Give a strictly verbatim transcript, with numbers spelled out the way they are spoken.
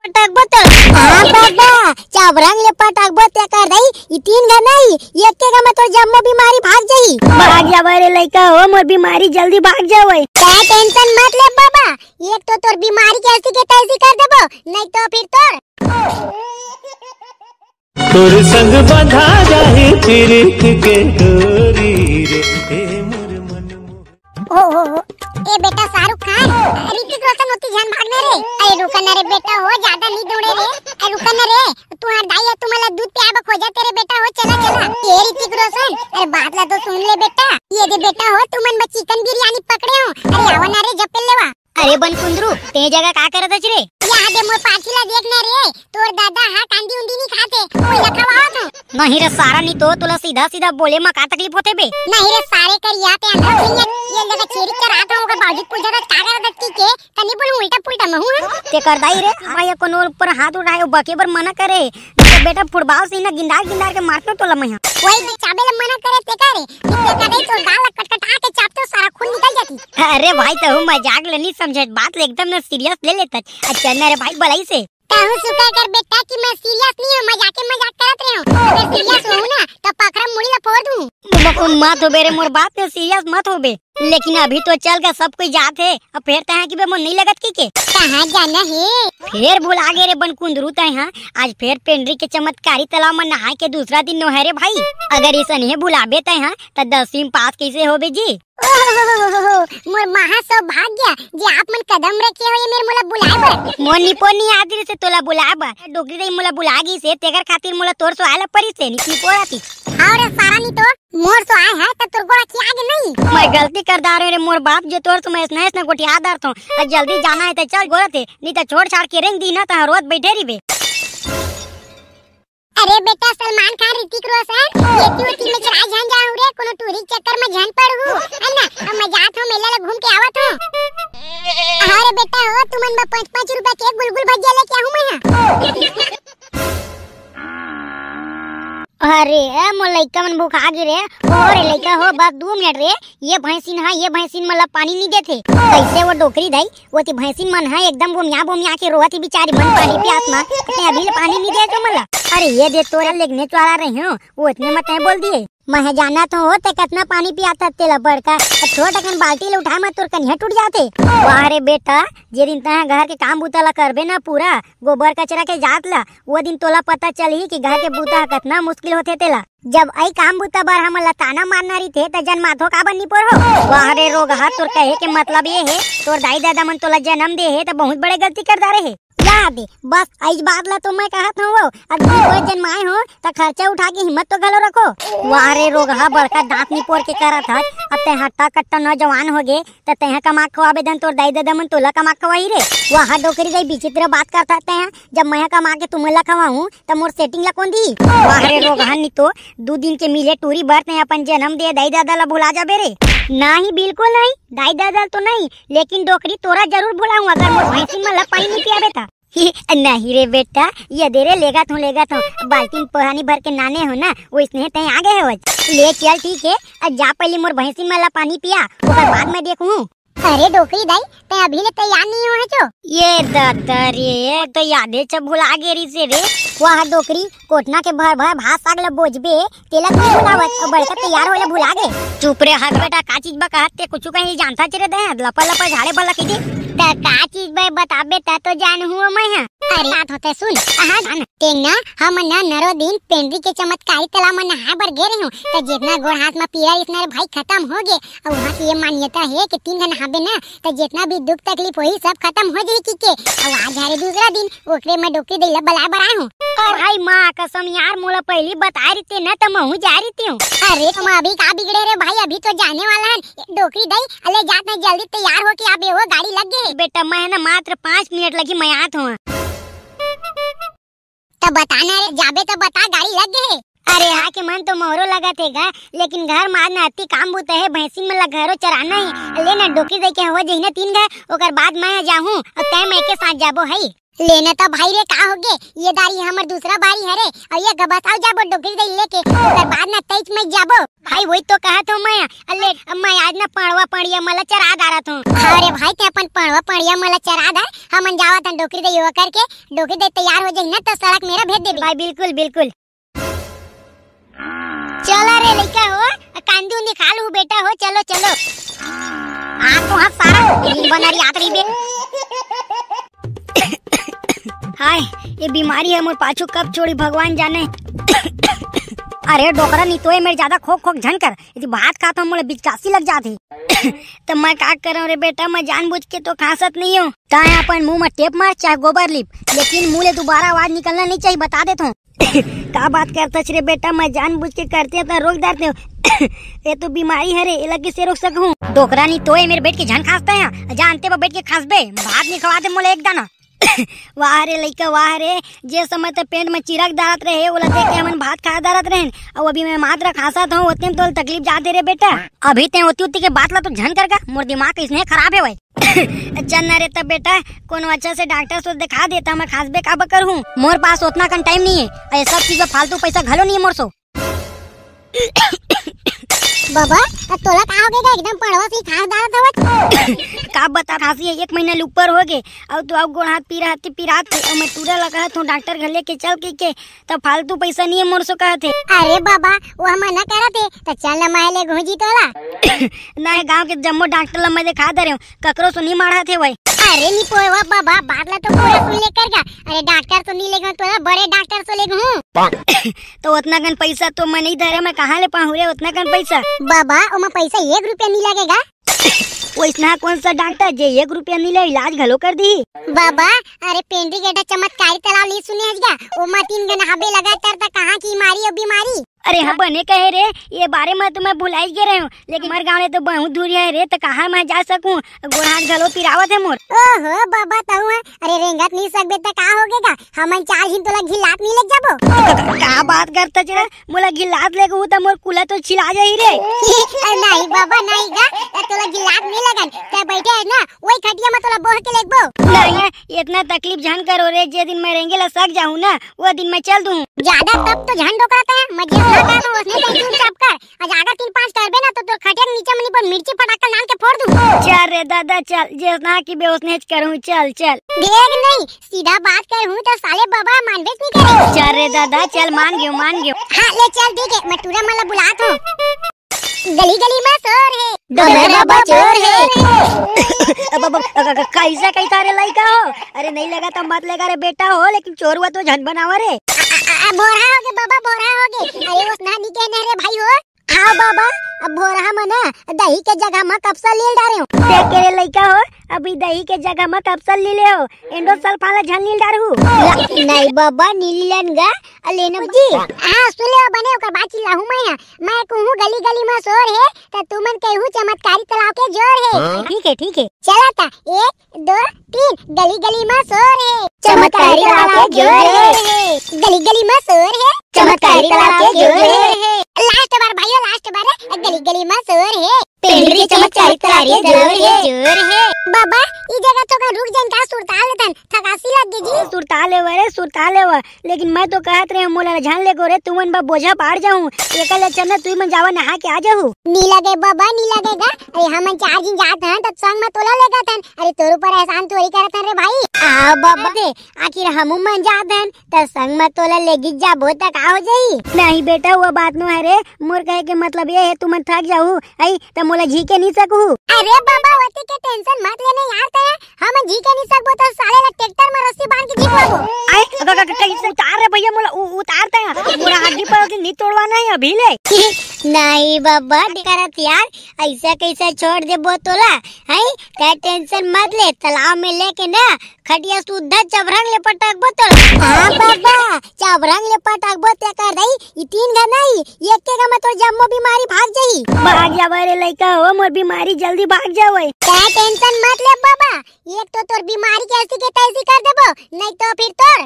पटकबो तो। हाँ बाबा, चबरंग ले पटकबो तेकर दाई, ई तीन घर नहीं, एके घर में तोर जम्मो बीमारी भाग जाई। भाग जाबे रे लइका हो, मोर बीमारी जल्दी भाग जावे। तैं tension मत ले बाबा, एक तो तोर बीमारी के ऐसी के तैसी कर देबो, नहीं तो फिर तोर तोर संग बंधा जाही प्रीत के डोरी रे, ए मोर मन मोह। ओ हो हो, ए बेटा शाहरुख खान, ऋतिक रोशन ओती झन भागना रे। अरे रुका ना रे बेटा हो, ज्यादा नहीं दौड़े रे। अरे रुका ना रे, तुंहर दाई ह तुमन ला दूध पियाबा खोजथे रे बेटा हो, चला चला। ए ऋतिक रोशन, अरे बात ला तो सुन ले बेटा। ये दे बेटा हो, तुमन बर chicken बिरयानी पकड़े हों। अरे आवा ना रे, झपेल लेवा। अरे बनकुंदरू, तैं ए जगह का करत हस रे? या दे मोर पाछी ला देख ना रे, तोर दादा हा कांदी उंदी नी खाथे, ओला खवावत हों। नहीं रे सारा, नी तो तोला सीधा सीधा बोले म का तकलीफ होथे बे? नहीं रे सारे करिया, तैं अंधा सुनिया, ये जगह छेरी चरात हों, ओकर बावजूद पूछत हस का करत हस कहिके, तनी बोल उल्टा पुल्टा महू हा। तेकर दाई रे, मैं ये कोनो ऊपर हाथ उठाए, बके बर मना करे, नहीं तो बेटा फुटबॉल से ही ना गिंदार गिंदार के मारतेंव तोला मैं हा। वही दे चाबे ला मना करे तेकर रे, तेकर दाई तोर गाल ला कटकटा के चाबतेंव, सारा खून निकल जाती। अरे भाई, तहूँ मजाक ल नी समझे, बात ल एकदम न serious ले लेथस। अच्छा न रे भाई, बलई से। तहूँ शुक्र कर बेटा कि मैं serious नहीं हूँ, मजाके मजाक करत रहे हूँ। अगर serious होहूँ ना, तो पकड़ा मुड़ी ला फोड़ दूँ। म-, मत होबे रे मोर बाप, तैं serious मत होबे। लेकिन अभी तो चल गा, सब कोई जात हे, अब फेर तैं हा कहिबे मोर नहीं लगत कहिके। कहाँ जाना हे? फेर भुला गे रे बनकुंदरू तैं हा, आज फेर पेंडरी के चमत्कारी तालाब म नहाए के दूसरा दिन नोहे रे भाई। अगर इसने भुलाबे तैं हा, त दसवीं म पास कैसे होबे जी? ओहो, मोर महा सौभाग्य जे आप मन कदम रखे हो ये मेर मोला बुलाए बर। मोर निपोर नी आत रिहिसे तोला बुलाए बर। डोकरी दाई मोला बुला गिस हे, तेकर खातिर मोला तोर सुआय ला परिस हे, नी निपोर आतिस। हाँ रे सारा, नी तो मोर सुआय हे त तोर गोड़ खिया गे नहीं। मैं गलती कर डारेंव रे मोर बाप, जे तोर से मैं अइसने अइसने गोठिया डारथों। अब जल्दी जाना हे त चल गोरत हे, नी त छोड़ छाड़ के रेंग दिही ना त रोत बइठे रहिबे। अरे बेटा, सलमान खान, ऋतिक रोशन, एती ओती में चला झन जाहू रे, कोनो टूरी के चक्कर में झन पड़हू, है ना? अब मैं जात हूँ, मेला ला घूम के आवत हूँ। अरे बेटा हो, तुमन बर पाँच पाँच रुपया के गुलगुल भजिया लेके आहूँ मैं हा। अरे ए, मोर लइका मन भुखा गे रे। ओ रे लइका हो, बस दू मिनट रे, ये भैंसिन हा, ये भैंसिन मन ला पानी नी देथे। कैसे वो डोकरी दाई ओती भैंसिन मन ह एकदम बोमिया बोमिया के रोवत ही बिचारी मन पानी पियास म, तैं अभी ले पानी नी दे तो मन ला। अरे ये दे तोरा लेगने चुआरा रहे हो, वो इतने म तैं बोल दिए। मैं जानत हों, तैं कतना पानी पियात हस तेला बड़का, अब छोट अकन बाल्टी ले उठाए म तोर कनिहा टूट जाथे। वाह रे बेटा, जे दिन तैं घर के काम बूता ला करबे ना पूरा, गोबर कचरा के जात ला, वो दिन तोला पता चलही कि घर के बूता ह कतना मुश्किल होथे तेला। जब अई काम बुता बर हमन ला ताना मारना रहिथे, त जनमाथो काबर नी पोरहो? वाह रे रोगहा, तोर कहे के मतलब ये हे, तोर दाई ददा मन तोला जनम दे हे, त बहुत बड़े गलती कर डारे हे। या दे, बस अईच बात ला तो मैं कहत हूँ, अब तुम कोई जनमाए हो, त खर्चा उठा के हिम्मत तो घलो रखो। वाह रे रोगहा, बड़का दांत निपोर के करत हस, अब तैं हट्टा कट्टा नौजवान हो गे, त तैं कमा के खवाबे धन तोर दाई ददा मन तोला कमा के खवाही रे। वाह डोकरी दाई, विचित्र बात करत हस तैं, जब मैं कमा के तुमन ला खवाहूँ, त मोर setting ला कोन दिही? वाह रे रोगहा, नी तो दू दिन के मिले टूरी बर तैं अपन जनम दे दाई ददा ला भुला जाबे रे। नहीं, बिल्कुल नहीं, दाई ददा ला तो नहीं, लेकिन डोकरी तोरा जरूर भुलाहूँ अगर मोर भैंसिन मन ला पानी नी पियाबे त। नहीं रे बेटा, ये दे रे, लेगत हूँ, लेगत हूँ, बाल्टी म पानी भर के नाने हो ना, वइसने तैं आ गे हवच। ले चल ठीक हे, अब जा पहिली मोर भैंसिन मन ला पानी पिया, ओकर बाद मैं देखहूँ। अरे डोकरी दाई, तैं अभी ले तैयार नहीं होहे चो? ये ददा रे, तो यादे च भुला गे रिहिसे रे। वाह डोकरी, कोटना के भर भर भात साग ल बोजबे, तेला तू भुलावत, अउ बड़का तैयार होले भुला गे। चुप रे हक बेटा, का चीज बा कहत ते कुछु कहीं जानता च रे दे, लपा लपा झाड़े बला कहि दे। त का चीज बा बताबे त तो जानहूँ मैं हा। अरे बात होते सुन, कहाँ जान? तेंगा, हमन न नरो दिन पेंडरी के चमत्कारी तालाब म नहाए बर गे रहेंव, त जेतना गोड़ हाथ म पीरा रिहिस न रे भाई खतम हो गे, अउ उहाँ के ये मान्यता हे कि तीन घन नहाबे ना, त जेतना भी दुख तकलीफ होही, सब खतम हो जाही कहिके। अउ आज हरे दूसरा दिन, ओकरे मैं डोकरी दाई ला बलाए बर आए हूँ। अरे भाई माँ कसम यार, मोला पहिली बताए रहिते ना, त महूँ जाए रहितेंव। अरे तुम अभी का बिगड़े रे भाई, अभी तो जाने वाला हन। डोकरी दाई, अले जात नहीं, जल्दी तैयार हो के आबे हो, गाड़ी लग गे हे। बेटा, मैं ना मात्र पाँच मिनट लगी, मैं आत हूँ। त बता ना रे, जाबे त बता, गाड़ी लग गे हे। अरे हाँ के मन तो मोरो लगत हे गा, लेकिन घर म आज ना अति काम बुता हे, भैंसिन मन ला घरो चराना हे। ले ना डोकरी दाई के हवा जही ना तीन घा, ओकर बाद मैं जाहूँ, अउ तैं मैं के साथ जाबो हई। लेना तो भाई रे, का होगे? ये दारी हमर दूसरा बारी हरे, अउ ये गबस आउ जाबो डोकरी दई लेके, ओकर बाद ना तइच में जाबो। भाई, वही तो कहत हूँ मैं, अले, मैं आज ना पड़वा पड़िया मला चरा डारत हूँ। अरे भाई, ते अपन पड़वा पड़िया मला चरा डार, हमन जावत हन डोकरी दई वो करके, डोकरी दई तैयार हो जाही ना तो सड़क मेरा भेज देबे। भाई, बिल्कुल, बिल्कुल। चलो रे लइका हो, कांदी उंदी खा लू बेटा हो, चलो, चलो। आ तो हाँ सारा दिन बनर याद रही बे। हाय, ये बीमारी ह मोर पाछू कब छोड़ी भगवान जाने। अरे डोकरा नितोय मेर ज्यादा खोक खोक झन कर, यदि भात खात हूँ मोला बिचकासी लग जात हे। त मैं का करंव रे बेटा, मैं जानबूझ के तो खांसत नहीं हूँ। ताय अपन मुंह में टेप मार चाहे गोबर लिप, लेकिन मुंह ले दोबारा आवाज निकलना नहीं चाहिए, बता देत हूँ। का बात करथस रे बेटा, मैं जानबूझ के करते त रोक डारते हूँ। ये तो बीमारी हरे, एला किसे रोक सकहूँ? डोकरा नितोय मेर बैठ के झन खांसता है, जानते बा बैठ के खांसबे, भात नहीं खवाते मोला एक दाना। वाह रे लइका, वाह रे, जे समय ते पेट में चिरक डारत रहे, ओला देख के हमन भात खा डारत रहेन, अउ अभी मैं मात्र खांसत हूँ, ओतने में तोला तकलीफ जात हे रे बेटा। अभी ते ओती ओती के बात ला तो झन कर गा, मोर दिमाग इसने खराब हे भाई। चल ना रे तब बेटा, कोनो अच्छा से डॉक्टर से दिखा देता, मैं खांसबे काबर करहूँ। मोर पास ओतना कन टाइम नहीं है, ये सब चीज में फालतू पैसा घलो नहीं है मोर सो। बाबा, अब तोला का हो गया? एकदम पड़वा से खांस डालत हवत। का बता, खांसी है, एक महीना ले ऊपर हो गए, अउ तो अउ गोड़ हाथ पीरा हाथ पिरात हे, अउ मैं टूरा लगा हूँ, डॉक्टर घर लेके चल के, के त फालतू पैसा नहीं है मोर सो कहत हे। अरे बाबा, वो हम मना करत हे, त चल ना मैं लेगहूँ जी तोला। नहीं, गांव के जम्मो डॉक्टर ला मैं दिखा दे रहे हूँ, ककरो सो नहीं माढ़त हे भाई। अरे निपोयवा बाबा, बात ला तो पूरा सुन ले कर गा। अरे डॉक्टर सो नहीं लेगहूँ तोला, बड़े डॉक्टर सो लेगहूँ। तो ओतना कन पैसा तो मैं नहीं धरे, मैं कहाँ ले पाहूँ रे ओतना कन पैसा? बाबा, ओमा पैसा एक रुपया नहीं लगेगा। वैसना कौन सा डॉक्टर जे एक रुपया नहीं ले इलाज घलो कर दी? बाबा, अरे पेंड्री गेटा चमत्कारी तालाब नहीं सुने हस गा? ओमा तीन गन हबे लगातार त कहाँ की मारी अउ बीमारी। अरे हाँ, बने कहे रे, ये बारे में तो मैं भुलाई गे रहे हूँ, लेकिन हमर गाँव ले तो बहुत दूर है रे, त कहाँ मैं जा सकूँ? गोड़ हाथ घलो पिरावत है मोर। ओहो बाबा, तहु है, अरे रेंगत नहीं सकबे त का हो गेगा? हमन चार झिन तोला घिलात नहीं ले जाबो। का, का बात करत हस रे? मोला घिलात लेगहू त मोर कुला तो छिला जाही रे। अरे नहीं बाबा, नहीं गा, त तोला घिलात नहीं लगन, ते बैठे है ना, वही खटिया में तोला बोह के लेगबो। नहीं, इतना तकलीफ झन करो रे, जे दिन मैं रेंगे ला सक जाहूँ ना, वो दिन मैं चल दूँ। ज्यादा तब तो झन डोकरा ते, मैं जितना कह दूँ उसने टेंशन सब कर। आज अगर तीन पाँच करबे ना तो तोर खटिया के नीचे मनी पर मिर्ची फटाका लान के फोड़ दूँ। चल रे दादा चल, जेसना की बे ओसने च करहूँ, चल चल। देख नहीं, सीधा बात करहूँ त साले बाबा मानबे नहीं करे। चल रे दादा चल, मान गयो, मान गयो। हाँ ले चल ठीक है, मैं टूरा मन ला बुलात हूँ। गली गली में शोर है, डोकरा बाबा चोर है। अब, अब, अब, अब, कैसे कहता रे लइका हो? अरे नहीं लगा तो मत लगा रे बेटा हो, लेकिन चोर हुआ तो झन बनावा रे। अ, अ, अ, भोरहा हो गे बाबा, भोरहा हो गे। अरे ओसना नहीं कहने रे भाई हो। हाँ बाबा, अब भोरहा में ना दही के जगह में कपसा लील डारे हो। देख के रे लइका हो, अभी दही के जगह में कपसा लीले हो, एंडोसल्फान ला झन लील डारहू। नहीं बाबा, नी लीलन गा, अ, लेना जी। हाँ सुन ले बने, ओकर बाद चिल्लाहूँ मैं, हाँ। मैं कहूँ गली गली में शोर है, त तुमन कहू चमत्कारी तालाब के जोर है। हाँ? ठीक है, ठीक है। चला त, एक, दो, तीन, गली गली में शोर है। चमत्कारी तालाब के जोर है। गली गली में शोर है। चमत्कारी तालाब के जोर है। लास्ट बार भाइयों, लास्ट बार, गली गली में शोर है। पेंड्री चमत्कारी तालाब के जोर है। जोर है। बाबा, ई जगह तो का रुक जान का, सुरता लेथन, थकासी लग गई जी। सुरता लेवा रे, सुरता लेवा। लेकिन मैं तो कहत रहे मोला झन लेगो रे, तुमन बा बोझा बाढ़ जाहूँ। एकर ले अच्छा ना तुमन जावा नहा के आ जाहू। नी लगे बाबा, नी लगेगा। अरे हमन चार झिन जात हन, त संग में तोला लेगत हन। अरे तोर ऊपर एहसान थोड़ी करत हन रे भाई। आ बाबा दे, आखिर हमू मन जात हन, त संग में तोला लेगी जाबो त का हो जाई? नहीं बेटा, वो बात नो है रे। मोर कहे के मतलब ये है तुमन थक जाहू, आई त मोला झीके नी सकहू। अरे बाबा, ओती के टेंशन मत लेने यार, ते हम झीके नहीं सकबो तो साले ला ट्रैक्टर में रस्सी बांध के झीक लेबो। आए, क-, क-, क-, कहीं से उतार रे भैया, मोला उ-, उतार ते। मोला हड्डी पर के नहीं तोड़वाना है अभी ले। नहीं बाबा, करत यार, ऐसा कैसे छोड़ देबो तोला? हैं? ते टेंशन मत ले, तालाब में लेके ना खटिया सुद्धा चबरंग ले पटकबो तोला। हाँ बाबा, चबरंग ले पटकबो ते कर दई, ई तीन गो नहीं, एक के गा में तोर जम्मो बीमारी भाग जाही। भाग जावा रे लइका हो, मोर बीमारी जल्दी भाग जावे। ते टेंशन मत ले बाबा, एक तो तोर बीमारी के ऐसी के तैसी कर देबो, नहीं तो फिर तोर।